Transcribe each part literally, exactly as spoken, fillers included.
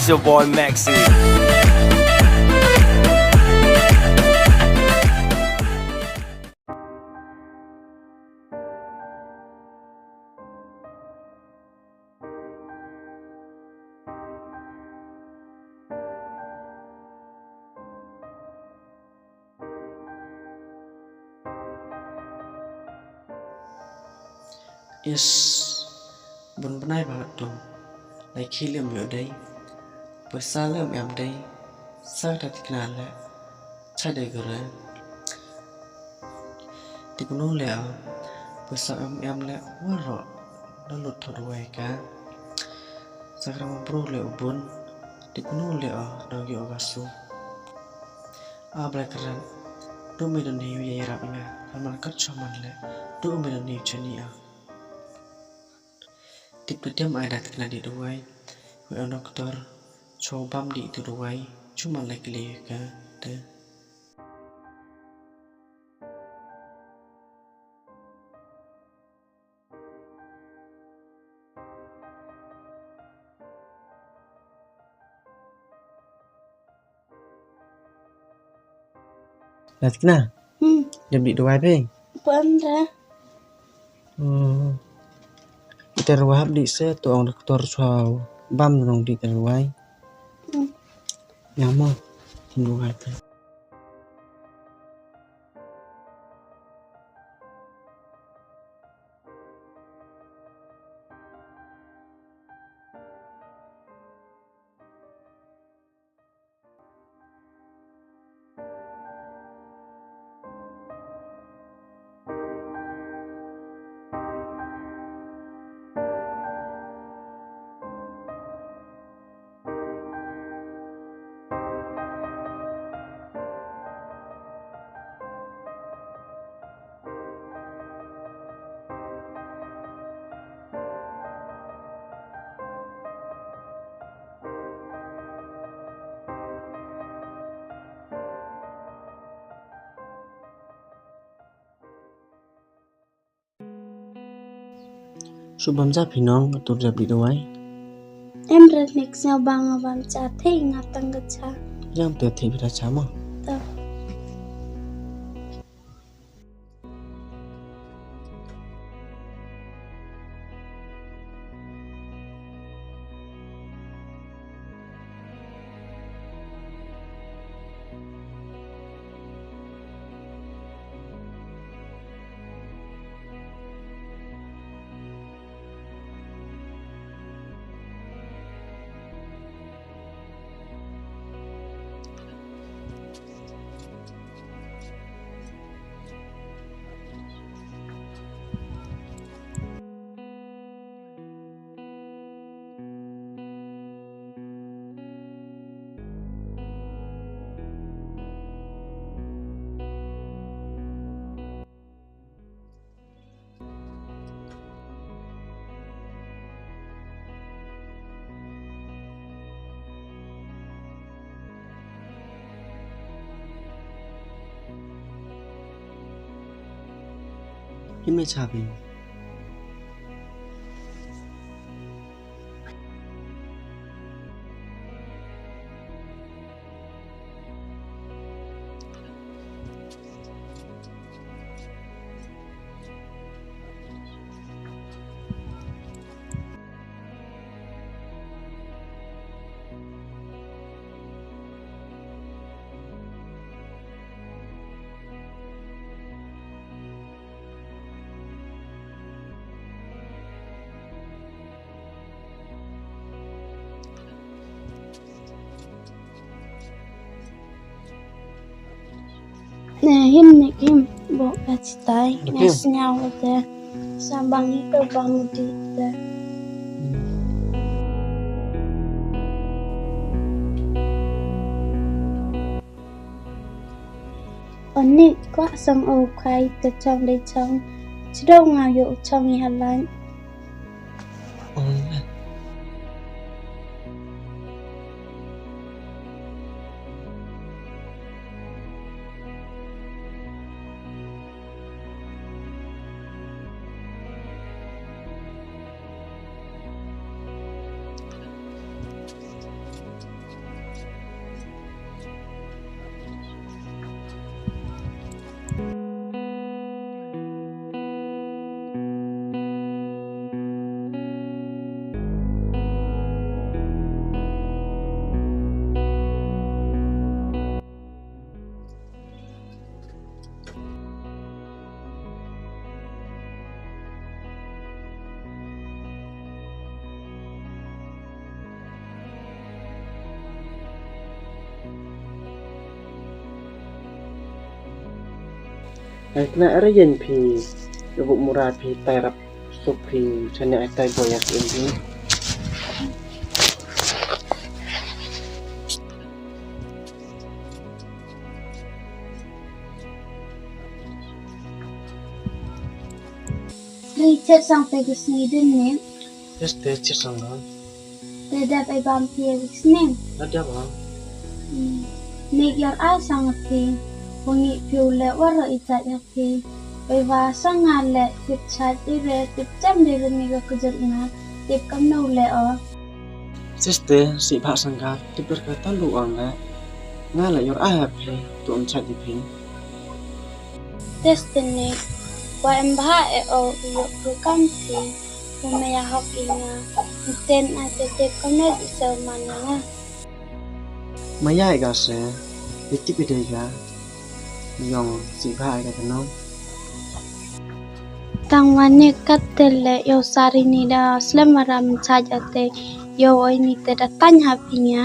It's your boy Maxi. Is, bun bnai bha tu. Lai khih lem yoh dei. Poisa lem em dei. Sa da tikna le. Cha dei gore. Tiknu le a. Poisa em em le. Waro. Da lut thot wai ka. Sa kra bru le u bun. Tiknu le a. Da yoh ka su. A Blai kyrdan, du me don hi u ya yarap i nga, ha man kat chwa man le, du me don hi u chani a. Tip tu diam ai da tikna di dawai, wei ong doktor, chwa bam di tu dawai, chu man le kle ka te. Latkna? Hmm. Dem di dawai phi? Pun ra. Hmm. Ita dawai hap di se tu ong doktor chwa bam nong di ita dawai. Hmm. Yang mo. Tim dawai phi. Su bam ja phi nong, tu rep di dawai. Em ret nik sñiaw bang bam cha the nga tang ka cha. Yang te the bi da cha mo. Ta. Hi me cha phi. Ne him ne him bo ka chitai ne sñiaw te. Sa bang i to bang di te. Onik kwah sang o khai te chong de chong. Chdo nga yo chong i halan. Ai kna ara yen phi, ibu mura phi tai rap suk phi, chane ai tai boya phi em phi. Ni chet sang te ka sngi din ni. Yes, te chet sang da. Te dap ai bam phi ya ka sngi. Da dap ha. Hmm. Ni yar a sang phi. Wangi phi u le waro i chat ya phi. Wei wa sang nga le tip chat i re tip cham de re ni ka kujut nga. Tip kam no le o. Sister, si bha sang ka, tip ber ka talu ang le. Nga le yar a ha phi, tu am chat i phi. Destiny, wa em bha e o u yoh program phi, u maya hok i nga, u ten a te te kamne i se u man nga. Maya i ka se, i tip i de ka, yong si bha i ka te no. Tang wa ne kat te le yow sari ni da slem aram chaj ate, yow oi ni te da tang ha phi nga.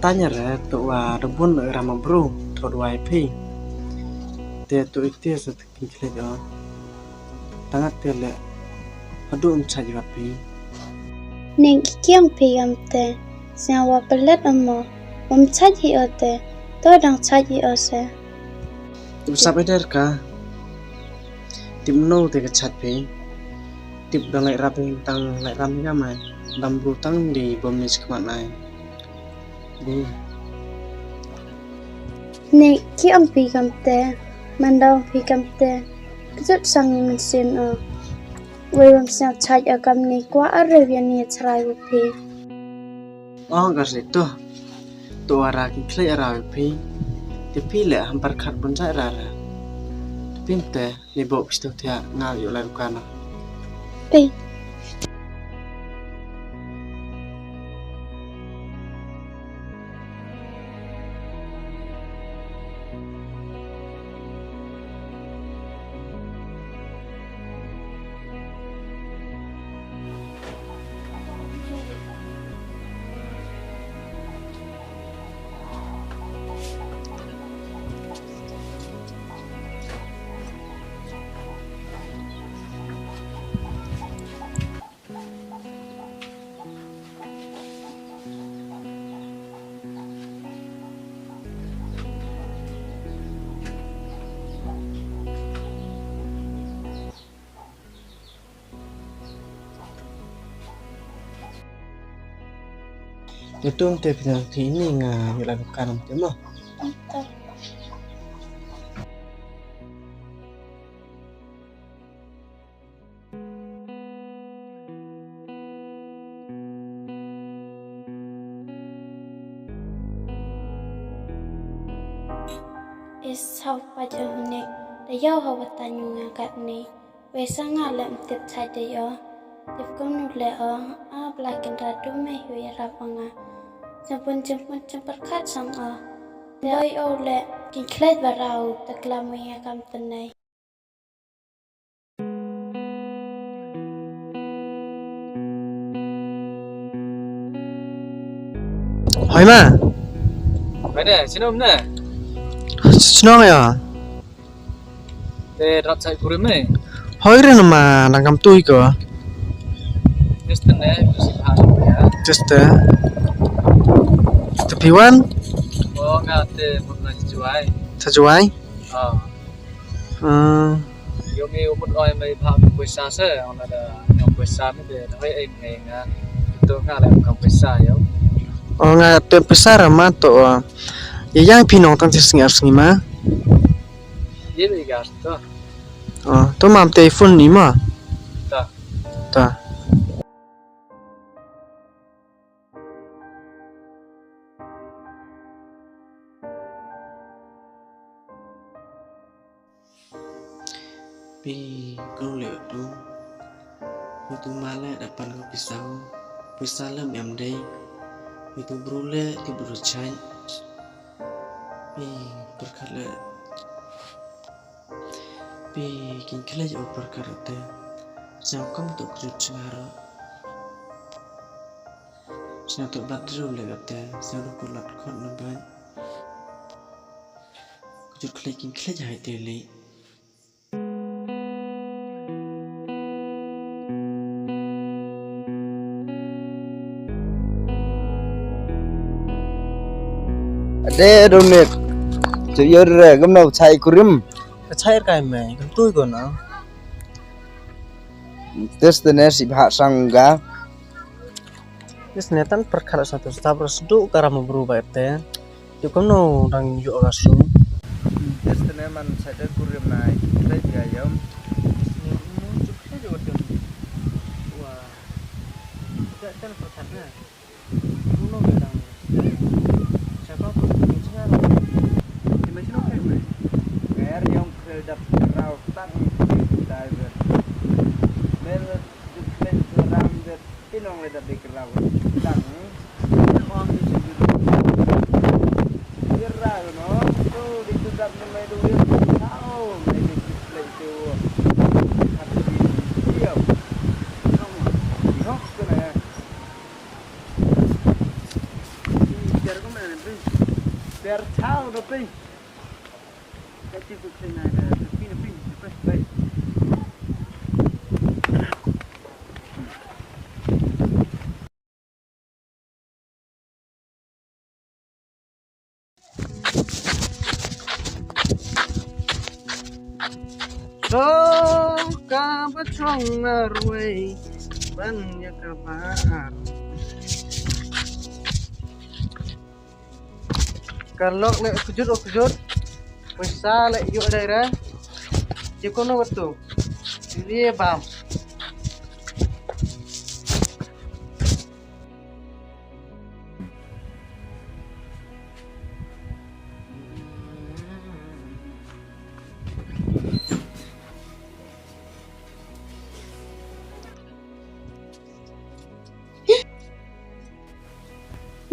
Tanya re, tu wa da bun le rama bru, tu wa phi. Te tu ite se te kin khlek o. Tang ate le, hadu um chaj wa phi. Ning ki kiang phi yam te, sia wa pelet amo, um chaj hi o te, to dang chaj hi o se. Tip sap eder ka. Tip no te ka chaj phi. Tip dang lai rap hi tang lai ram hi ka mai. Dam bru tang di bom ni chikmat nai. Ni ki ong phi kam te, man da ong phi kam te, kjut sang ni man sin o. Wei wam sang chaj a kam ni kwa are wian ni chrai wa phi. Ong ka si tu, tu ara ki khlei ara wa phi, te phi le ham par khat bun chai ara ra. Te phi te, Ni bok phi tu thia nga yoh lai rukan na. Pei. Te tu te phi nang phi ni nga yoh lai rukan te mo. Is how pa jong ni, da yoh ha wa ta nyu nga kat ni. Wei sa nga lem tip chai de yo. Tip kum nu le o, a bla kin ra du me hu ya rap o nga. Jempun, jempun, jempun khat sang o. Boi o le, kin khlej ba rau, ta klam wei ya kam tenei. Hoi ma. Hoi ne, chinong ne? Chinong ya. Te rap chai kurim ne? Hoi re na ma, nang kam tui ko. Just ne, just ha ya. Just te. Te piwan? O, nga te mut na Juai. Sa Juai? O. Hmm. Yo mi umut oi mai bha pisa se, ona da kam pisa mi de, hoi ai ngai nga. Tu nga le kam pisa yo. O nga te pisa ra ma to. Ya yang phi nong tang chi sngi ar sngi ma. Ye mi ga to. O, to mam te phone ni ma. Ta. Ta. Pi, kru le tu. Pi tu ma le da pan ko pisa. Pisa lem em dei. Pi tu bru le ti bru chai. Pi, perkat le. Pi, kin khlej o perkat te. Sñiaw kam tu kjut chngaro. Sñiaw tu bat ru le kate. Sñiaw ru kulat khot na bat. Kjut khlej kin khlej hai te le. Ade Dominic. Chu yo re, kamno chai kurim. Ka chai kai me, kam tui ko na. Test ne si bha sang ga. Test ne tan perkhat sa tu, sa bro sdu karam bru ba te. Yo kamno dang yo ka su. Test ne man chai de kurim nai, te ya yam. Test ne mo chu te yo tu. Wa. Te tan perkhat na. Per chao da pei. Ka chi ku khlei na da pei na pei, pei, pei. So ka ba chong arwei ban ya ka ba ar. Ka lok le kjut o kjut. Paisa le yu dai ra. Chi kono watu. Ye bam.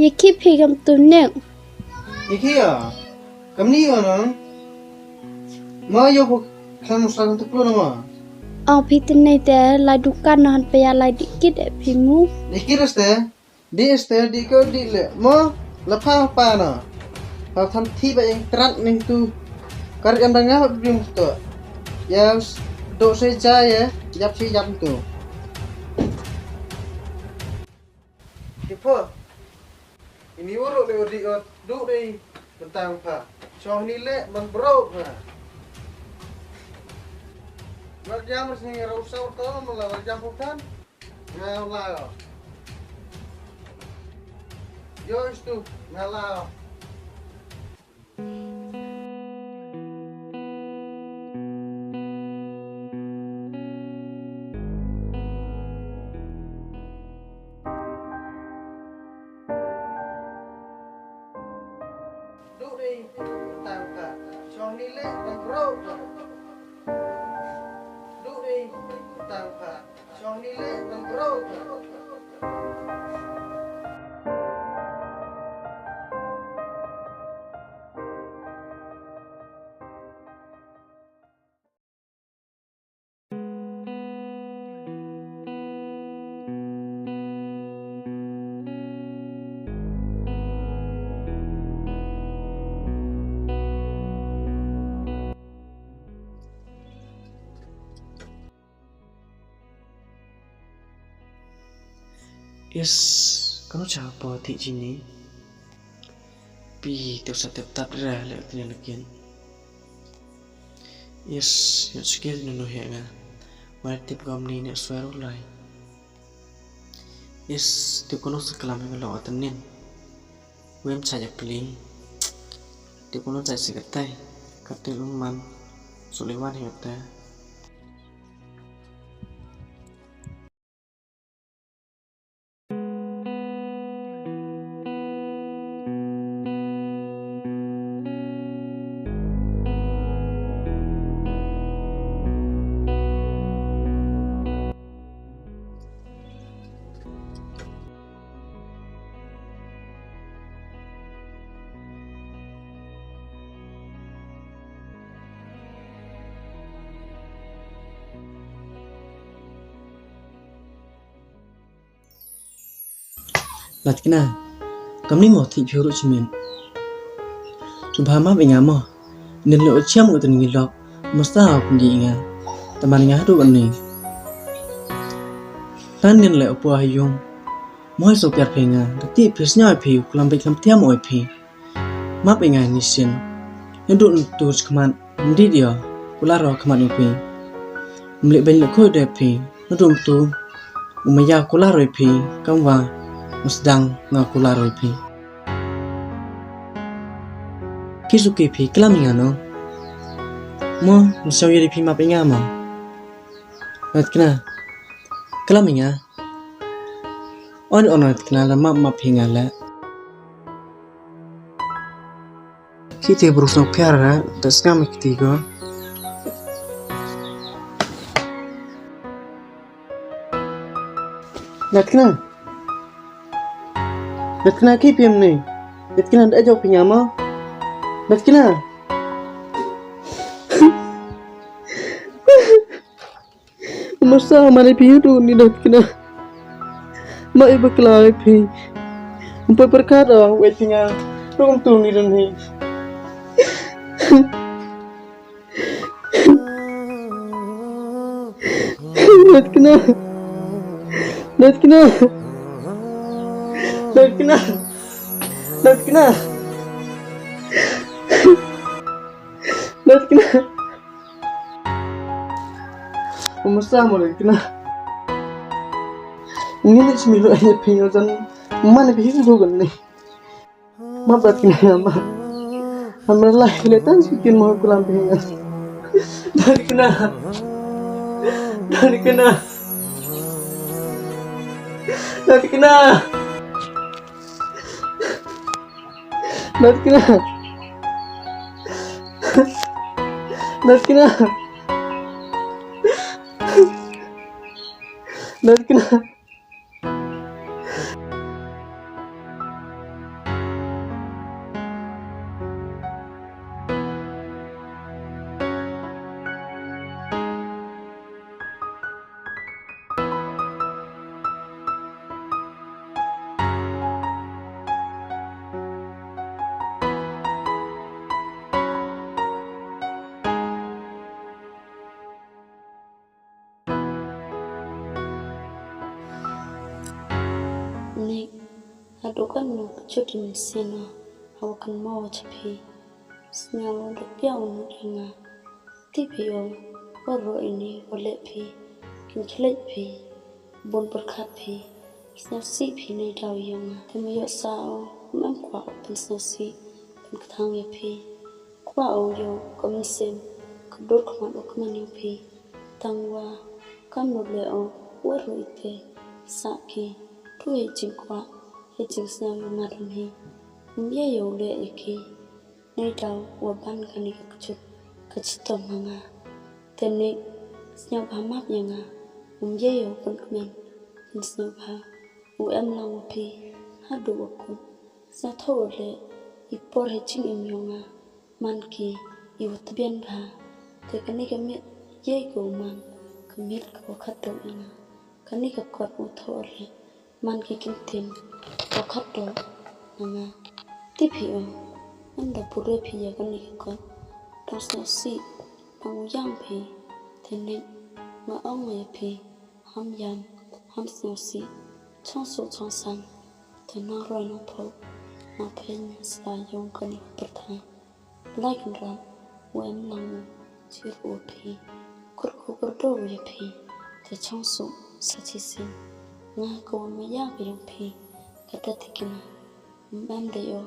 Ye ki phi kam tu ne. Ye ki ya? Kam ni ya na? Ma yo ko kam sa kam tu plo na ma? Aw phi te ne te lai dukan na han pe ya lai dikit e phi mu. Dikit este? Di este, di ko di le. Mo, la pha pa na. Pa tham thi ba yang trat ning tu. Kar yang dang ngap bim tu. Ya, do se ja ya, yap si yap tu. Tipo. Ini uru le udi ot, du dei bentang pa. Soh ni le man bro pa. Wal jam sini rau sau to, mala wal jam putan. Nga la. Yo istu, nga la. Du dei tang ka. Chong ni le tang bro. Du dei tang ka. Chong ni le tang bro. Yes, kano cha po thi chi ni. Pi tep sa tep tap ra le tne lakin. Yes, yo skill no no he nga. Wa tep kam ni ne swear lai. Yes, tep kono sa kalam he lo atnin. Wem cha ya pli. Tep kono cha sikatai. Katel man. Suliwan he ta. Latkina, kamni mo thi phiu ru chimin. Chu bha ma bi nga mo. Nin le o chiam u tyn ngi lok. Mo sa o ngi nga. Taman nga ru ni. Tan nin le o po ha yung. Mo so pyar phi nga. Da ti phi sñiaw phi, klam bi klam thiam o phi. Map i nga ni sin. Nadooh ntu chakhmat, ym dih de o kular o khmat yong phi. Ym leh beiñ leh khooid de phi. Nadooh ntu, u maya kular o i phi, kamwa u sdang nga kular o i phi. Ki suki phi, klam i nga no. Mo, ym sñiaw ya de phi map i nga mo. Natkna, klam i nga. Ong ong natkna, la map map phi nga leh. Ki te bru sñiaw pher ra, da sñiaw mi kti ko. Natkna. Natkna, ki phi em ni. Natkna, da jooh phi nga mo. Natkna. Masa mane phi hadooh ni Natkna. Ma i bakla i phi. Ym poi pyrkhat o, wei phi nga. Rung tu ni dun hi. Natkna. Natkna. Natkna. Natkna. Natkna. Masa mo Natkna. Ngi ni chimi lo ya phi o jan. Mane phi hi du kan ni. Map Natkna, map. Amra lai le tan si kin mo kulam phi nga. Natkna. Natkna. Natkna. Natkna. Natkna. Natkna. Ni, hadooh katno ka jot i mynsiem o, hawa kynmaw cha phi. Sñiaw da pia u nud ya nga. Tip phi o, waroh ini wa leh phi, kin khleh phi, boon pyrkhat phi, sñiawsih phi neidaw yong nga. Te ma yoh sa o, ym em kwah o pynsñiawsih, pynkthang ya phi. Kwah o yoh ka mynsiem, ka dur khmat wa kmen yong phi. Tangwa, kam u leh o, waroh ite, sah ki, tu hei jingkwah, hei jingsñiaw yong nga dang hi. Ym ye yow leh ya ki. Neidaw wa ban kani ka kjut, ka chitom ha nga. Te ni, sñiawbha map ya nga, ym ye yow pynkmen, pynsñiawbha, u em lang wa phi, hadooh wa kut, sñiawthooh u leh, i por hei jingim yong nga, man ki, i wa tbian bha, te kani ka miet, ye ko u man, ka miet ka wa khatduh ya nga, kani ka kot u thooh u leh, man ki kyntien, wa khatduh, na nga. Tip phi o, ynda pure phi ya kani ka kot, dang sñiawsih, dang u yang phi, te ni, nga ong ya phi, ham yang, ham sñiawsih, chong suk chong sang, te nang roi nang phooh, nang phi na sla yong kani ka pyrthai. Lai kynrad, wa em lang u, chi ru phi, kur ku kur do ya phi, te chong suk, sa chi sin, nga ka wa maya ka yong phi, ka da tikna, ym em de o,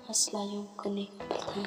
ha sla yong kani ka pyrthai.